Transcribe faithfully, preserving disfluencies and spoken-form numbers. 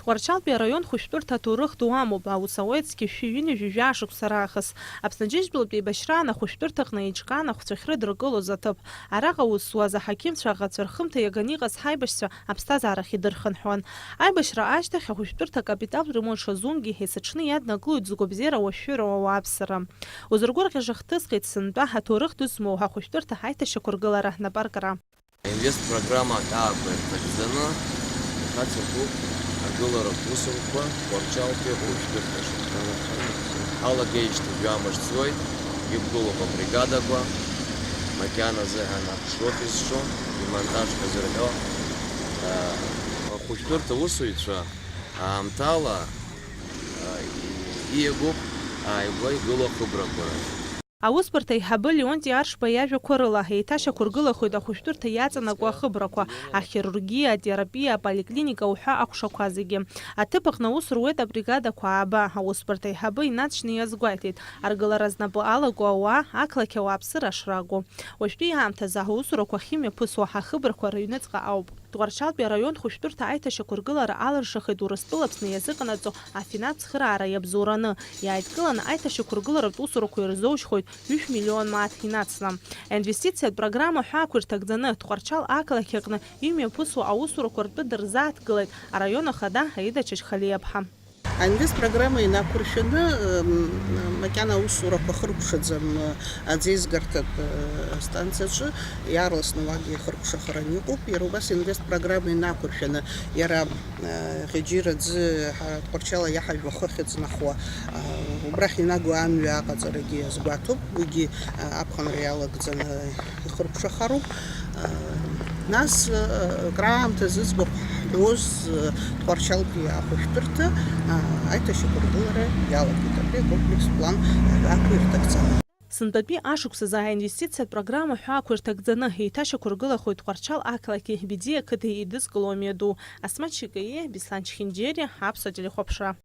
Тҟәарчалтәи араион хәышәтәырҭа аҭоурых ду амоуп, аус ауеит зқьи жәшәи ҩынҩажәи жәаа шықәса раахыс. Аԥсны Аџьынџьтәылатәи еибашьраан ахәышәтәырҭаҟны еиҿкаан ахәцәа ахьрыдыркылоз аҭыԥ. Араҟа аус зуаз аҳақьымцәа аӷацәа рхымҭа иаганы иҟаз ҳаибашьцәа аԥсҭазаарахь идырхынҳәуан. Аибашьра ашьҭахь ахәышәтәырҭа акапиталтә ремонт шазунгьы, есыҽны иаднакылоит зыгәабзиара уашәшәыроу ауааԥсыра. Узыргәырӷьаша хҭысхеит сынтәа аҭоурых ду змоу ахәышәтәырҭа аиҭашьақәыргылара напаркра. Инвест-программа аҳәаақәа ирҭагӡаны ихацыркуп агыларатә усурақәа Тҟәарчалтәи ахәышәтәырҭаҿы. Ҳалагеижьҭеи жәамш ҵуеит, иқәгылоуп абригадақәа, макьаназы ҳәа аԥшроуп изҿу, имонтаж ҳәа зырҳәо. Ахәышәтәырҭа усуҩцәа аамҭала ииагоуп ааигәа игылоу ахыбрақәа. Аусбарҭа аиҳабы Леонти Аршба иажәақәа рыла, еиҭашьақәыргылахоит ахәышәтәырҭа иаҵанакуа ахыбрақәа, ахирургиа, атерапиа, аполиклиника уҳәа аҟәшақәа зегьы. Аҭыԥ аҟны аус руеит абригадақәа ааба, аусбарҭа аиҳабы инаҵшьны иазгәеиҭеит, аргылара знапы алаку ауаа ақалақь ауааԥсыра шракәу. Уажәтәи аамҭазы аусурақәа ахьымҩаԥысуа ахыбрақәа рыҩныҵҟа ауп. Тҟәарчалтәи араион хәышәтәырҭа аиҭашьақәыргылара алыршахеит Урыстәыла Аԥсны иазыҟанаҵо афинанстә цхыраара иабзоураны. Иааидкыланы аиҭашьақәыргыларатә усурақәа ирзоужьхоит ҩышә миллион мааҭ инацла. Аинвестициатә программа ҳәаақәа ирҭагӡаны, Тҟәарчал ақалақь аҟны имҩаԥысуа аусурақәа ртәы дырзааҭгылеит араион ахада Аида Чачхалиаԥҳа. Аинвест программа инақәыршәаны, м, макьана аусурақәа хыркәшаӡам, м, аӡеизгарҭатә, м, станциаҿы иаарласны уагьы хыркәшахаран иҟоуп. Иара убас аинвест программа инақәыршәаны, иара, м, Ӷьеџьира аӡы ҳа-, Тҟәарчал аиаҳажә ахы ахьыҵнахуа, а, убрахь инаго амҩа аҟаҵарагьы азгәаҭоуп, уигьы, а, аԥхынра иалагӡаны ихыркәшахароуп. А, нас, а, краамҭа зыӡбахә ҳҳәоз, а, Тҟәарчалтәи ахәышәтәырҭа, а, аиҭашьақәыргылара иалагеит, абри акомплекстә план аҳәаақәа ирҭагӡаны. Сынтәатәи ашықәсазы аинвестициатә программа ҳәаақәа ирҭагӡаны, еиҭашьақәыргылахоит Тҟәарчал ақалақьи Бедиа қыҭеи еидызкыло амҩаду. Асмаҭ Шьыкаиа, Беслан Чхинџьери, Аԥсуа телехәаԥшра.